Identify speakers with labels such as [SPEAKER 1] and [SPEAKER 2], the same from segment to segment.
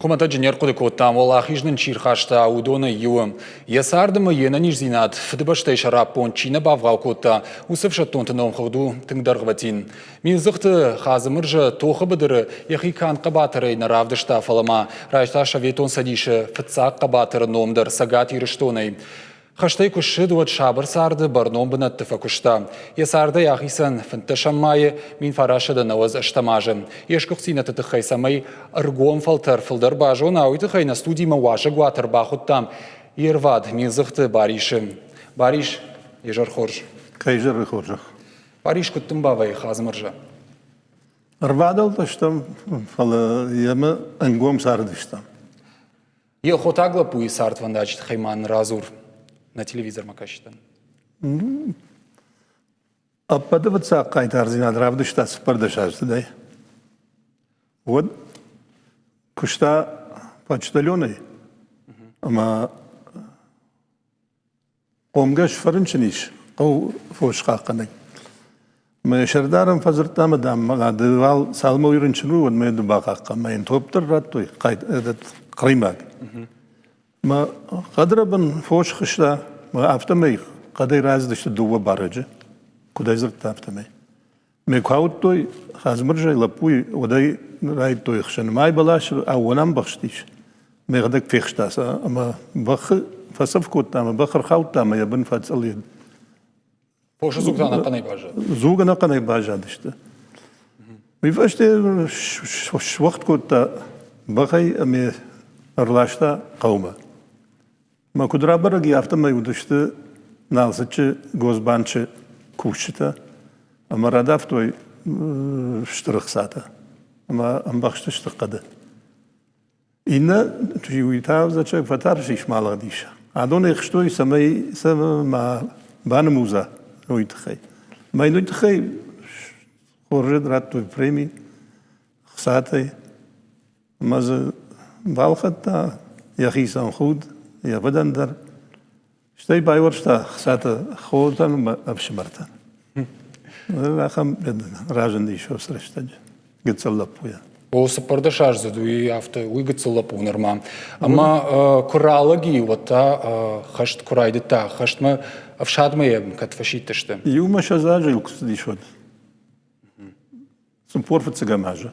[SPEAKER 1] Хуымӕтӕджы не рхъуыды кодтам, уӕлахиз нын чи рхаста, уыдонӕй иуы. Йӕ цард ӕмӕ йе нӕниздзинад Фыдыбӕстӕйы сӕраппонд чи нӕ бавгъау кодта, уыцы ӕфсӕддонты номхыгъд у тынг дӕргъвӕтин. Милдзыхты Хадзымырзӕ тохы быдыры йӕхи канд хъӕбатырӕй нӕ равдыста, фӕлӕ ма райста Советон Цӕдисы фыццаг хъӕбатыры ном дӕр Цӕгат Ирыстонӕй. Хӕстӕй куы ссыд, уӕд сабыр царды бӕрнон бынӕтты фӕкуыста. Йӕ цардӕй ахицӕн фынддӕсӕм майы 1998 азы. Йе сгуыхтдзинӕдты тыххӕй цӕмӕй ӕргом фӕлтӕр фылдӕр базона, уый тыххӕй нӕ студимӕ уазӕгуат ӕрбахуыдтам йе рвад Милдзыхты Барисы. Барис, изӕр хорз.
[SPEAKER 2] Кӕй зӕры хорзӕх.
[SPEAKER 1] Барис, куыд дын бавӕйы Хадзымырзӕ?
[SPEAKER 2] Ӕрвадӕлтӕ стӕм, фӕлӕ йемӕ ӕнгом цардыстӕм.
[SPEAKER 1] Елхотаг лӕппуйы цардвӕндаджы тыххӕй ма нын радзур нӕ телевизормӕ кӕсджытӕн.
[SPEAKER 2] Ӕппӕты фыццаг хъайтардзинад равдыста цыппӕрдӕсаздзыдӕй. Уӕд куыста почтальонӕй ӕмӕ Хъомгӕс фӕрынчын ис хъӕу фосхъахъхъӕнӕг. Мӕ сӕрдарӕн фӕдзырдта ӕмӕ, дам, ды уал цалынмӕ уый рынчын у, уӕдмӕ йӕ ды бахъахъхъӕн. Мӕ йын топп дӕр радтой, хъримаг. Мӕ хъӕдрӕбын фос хызта, мӕ афтӕмӕй хъӕдӕй рацыдысты дыууӕ барӕджы, куыд ӕй дзырдта, афтӕмӕй. Мӕ куы ауыдтой Хадзымырзӕйы лӕппуйы, уӕд ӕй райдыдтой ӕхсын. Мӕй бӕласы аууон ӕмбӕхстис. Мӕхӕдӕг фехста сӕ ӕмӕ бӕхы фӕцӕф кодта ӕмӕ бӕх ӕрхаудта ӕмӕ йӕ бын фӕцъыл.
[SPEAKER 1] Фосы дзуг та ӕнӕхъӕнӕй баззад?
[SPEAKER 2] Дзуг ӕнӕхъӕнӕй баззадысты. Уый фӕстӕ суӕгъд кодта бӕхӕй ӕмӕ ӕрласта хъӕумӕ. Мӕ куыд рабӕрӕг и, афтӕмӕй уыдысты Налцыччы Госбанчы кусджытӕ ӕмӕ радавтой стыр ӕхцатӕ ӕмӕ ӕмбӕхстысты хъӕды. Иннӕ уый та зачъе фӕтарстис ма лыгъдис. Адон ӕхстой, цӕмӕй сӕ ма банымудза, уый тыххӕй. Мӕ уый тыххӕй хорзӕн радтой преми хцатӕй. Ӕмӕ дзы балхӕдта йӕхицӕн худ, йӕ фыдӕн дӕр. Стӕй байуӕрста хцатӕ хотӕн ӕмӕ ӕфсымӕртӕн. Ахӕм разындис уыцы рӕстӕджы гыццыл лӕппуйӕ.
[SPEAKER 1] О, цыппӕрдӕсаздзыд уый афтӕ, уый гыццыл лӕппу нырма. Ӕмӕ куы ралӕг и, уӕд та хӕст куы райдыдта, хӕстмӕ ӕфсадмӕ йӕм кӕд фӕсидтысты?
[SPEAKER 2] Иумӕ сӕ азы куы цыдис, уӕд. 40 фыццӕгӕм азы.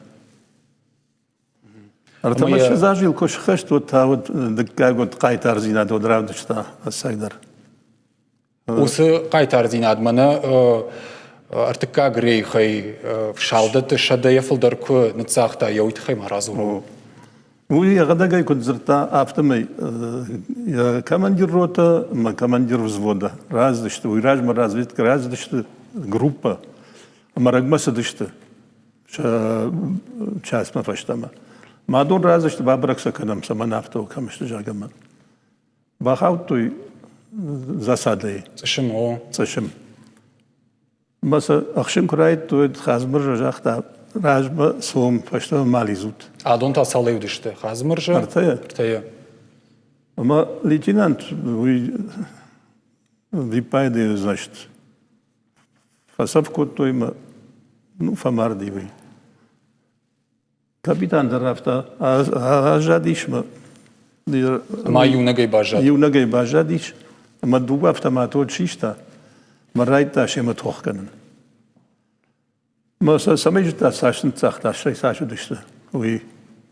[SPEAKER 2] Ӕртӕмӕссӕдз азы йыл куы схӕст, уӕд та уыд дыккаг уыд хъайтардзинад уӕд равдыста ӕцӕгдӕр.
[SPEAKER 1] Уыцы хъайтардзинад мӕнӕ ӕртыккаг рейхӕй салдӕтты сӕдӕйӕ фылдӕр куы ныццагъта, йӕ уый тыххӕй ма радзур.
[SPEAKER 2] Уый йӕхӕдӕгӕй куыд дзырдта, афтӕмӕй йӕ командир рота ӕмӕ командир взвода рацыдысты, уый размӕ разведка рацыдысты группӕ ӕмӕ рӕгмӕ цыдысты часмӕ фӕстӕмӕ. Мадон разысты, бабӕрӕг сӕ кӕнӕм, цӕмӕн афтӕ у, кӕм сты, зӕгъгӕ. Бахаудтой засадӕйы.
[SPEAKER 1] Цъысым, о.
[SPEAKER 2] Цъысым. Мӕ сӕ ӕхсын куы райдыдтой, Хадзымырзӕ загъта, размӕ цом, фӕстӕмӕ ма лидзут.
[SPEAKER 1] Адон та цалӕй уыдысты? Хадзымырзӕ?
[SPEAKER 2] Ӕртӕйӕ.
[SPEAKER 1] Ӕртӕйӕ.
[SPEAKER 2] Ӕмӕ лейтенант уый виппайды, значит, Фӕцӕф кодтой мӕ, ну, фӕмарди уый. Капитан дӕр афтӕ аззадис мӕ.
[SPEAKER 1] Ӕмӕ иунӕгӕй баззад?
[SPEAKER 2] Иунӕгӕй баззадис ӕмӕ дыууӕ автоматы уӕд систа мӕ райдыдта семӕ тох кӕнын. Мӕ сӕ цӕмӕй зыдта, цас ныццагъта, стӕй цас уыдысты, уый.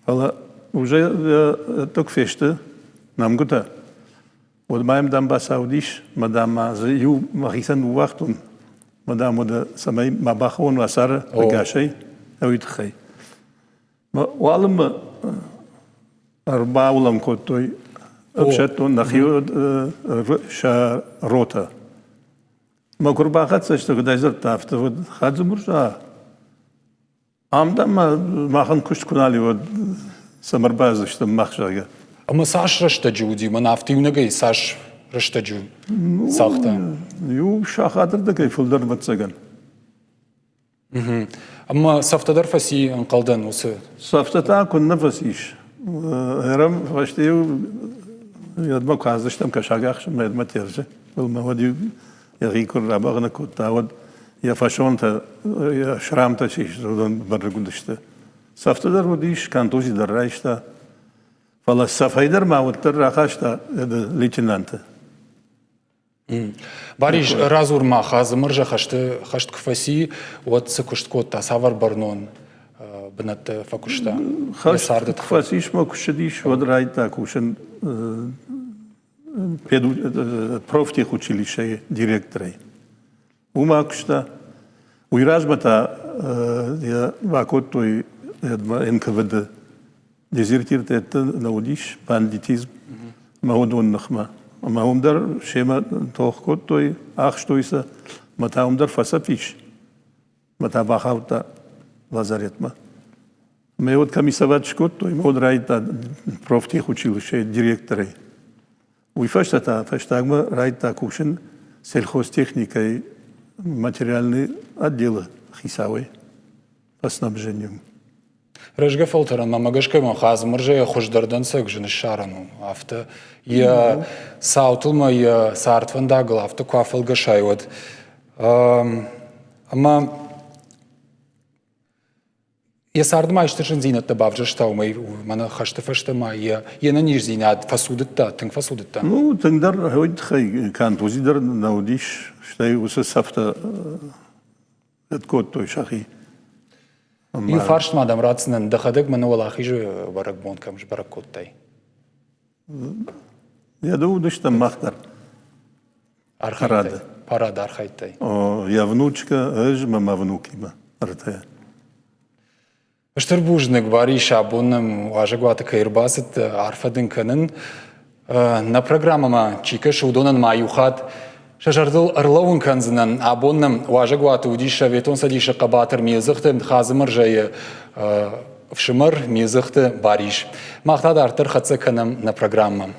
[SPEAKER 2] Фӕлӕ уже тъук фесты нӕмгуытӕ. Уӕд ма йӕм дамбаца уыдис, мӕ дам ма дзы иу мӕхицӕн ныууагътон, мӕ дам уӕдӕ цӕмӕй ма бахауон уацары ӕгасӕй, уый тыххӕй. Уалынмӕ ӕрбаулӕн кодтой ӕфсӕддон нӕхи сӕ ротӕ. Мӕ куы рбахӕццӕ сты, куыд ӕй дзырдта, афтӕ уыд Хадзымурза. Ам дӕр ма махӕн куыст куы нал и, уӕд цӕмӕ ӕрбацыдыстӕм мах, зӕгъгӕ.
[SPEAKER 1] Ӕмӕ цас рӕстӕджы уыди, мӕн афтӕ иунӕгӕй цас рӕстӕджы цагъта?
[SPEAKER 2] Иу сахатырдӕгӕй фылдӕр, ӕвӕццӕгӕн.
[SPEAKER 1] Ӕмӕ цӕфтӕ дӕр фӕци, ӕнхъӕлдӕн, уыцы?
[SPEAKER 2] Цӕфтӕ та куыннӕ фӕцис. Ӕрӕм фӕсте-иу йедмӕ куы ацыдыстӕм кӕсагахсынмӕ, йедмӕ Терчы былмӕ, уӕд-иу йӕхи куы рабӕгънӕг кодта, уӕд йӕ фӕсонтӕ, йӕ шрамтӕ чи сты, уыдон бӕрӕг уыдысты. Цӕфтӕ дӕр уыдис, контузи дӕр райста. Фӕлӕ цӕфӕй дӕр ма уӕддӕр рахаста лейтенанты.
[SPEAKER 1] Барис, радзур ма, Хадзымырзӕ хӕсты хӕст куы фӕци, уӕд цы куыст кодта, цавӕр бӕрнон бынӕтты фӕкуыста?
[SPEAKER 2] Хӕст куы фӕцис мӕ куы ссыдис, уӕд райдыдта кусын профтехучилищейы директорӕй. Уым акуыста. Уый размӕ та йӕ бакодтой НКВД. Дезертиртӕ нӕ уыдис, бандитизм ӕмӕ уыдон ныхмӕ. Ӕмӕ уым дӕр семӕ тох кодтой, ахстой сӕ, ӕмӕ та уым дӕр фӕцӕф ис. Ӕмӕ та бахаудта лазаретмӕ. Ӕмӕ уӕд комиссовать скодтой, ӕмӕ уӕд райдыдта профтехучилищейы директорӕй. Уый фӕстӕ та фӕстагмӕ райдыдта кусын сельхозтехникӕйы материальный отделы хицауӕй по снабжению.
[SPEAKER 1] Рӕзгӕ фӕлтӕрӕн мӕмӕ гӕсгӕ мӕ Хадзымырзӕйӕ хуыздӕр дӕнцӕг зын ссарӕн у. Афтӕ йӕ цаутыл мӕ йӕ цардвӕндагыл афтӕ куы афӕлгӕсай, уӕд. Ӕмӕ Йӕ царды ма исты зындзинӕдтӕ бавзӕрста уымӕй, мӕнӕ хӕсты фӕстӕ ма йӕ йе нӕниздзинад фӕцудыдта, тынг фӕцудыдта?
[SPEAKER 2] Ну, тынгдӕр уый тыххӕй контузи дӕр нӕ уыдис, стӕй уыцы цӕфтӕ кодтой сӕхи.
[SPEAKER 1] Иу фарст ма дӕм ратдзынӕн, дӕхӕдӕг мӕнӕ Уӕлахизы бӕрӕгбон кӕм сбӕрӕг кодтай?
[SPEAKER 2] Йӕ ды уыдыстӕм мах дӕр.
[SPEAKER 1] Парады. Парады архайдтай.
[SPEAKER 2] О, я внучка, ӕз мӕ мӕ внукимӕ ӕртӕ.
[SPEAKER 1] Стыр бузныг, Барис, абон нӕм уазӕгуаты кӕй ӕрбацыдтӕ, арфӕ дын кӕнын. Нӕ программӕмӕ чи кӕсы, уыдонӕн ма иу хатт сӕ зӕрдыл ӕрлӕууын кӕндзынӕн. Абон нӕм уазӕгуаты уыдис Советон Цӕдисы хъӕбатыр Милдзыхты Хадзымырзӕйы ӕфсымӕр Милдзыхты Барис. Мах та дарддӕр хӕццӕ кӕнӕм нӕ программӕ.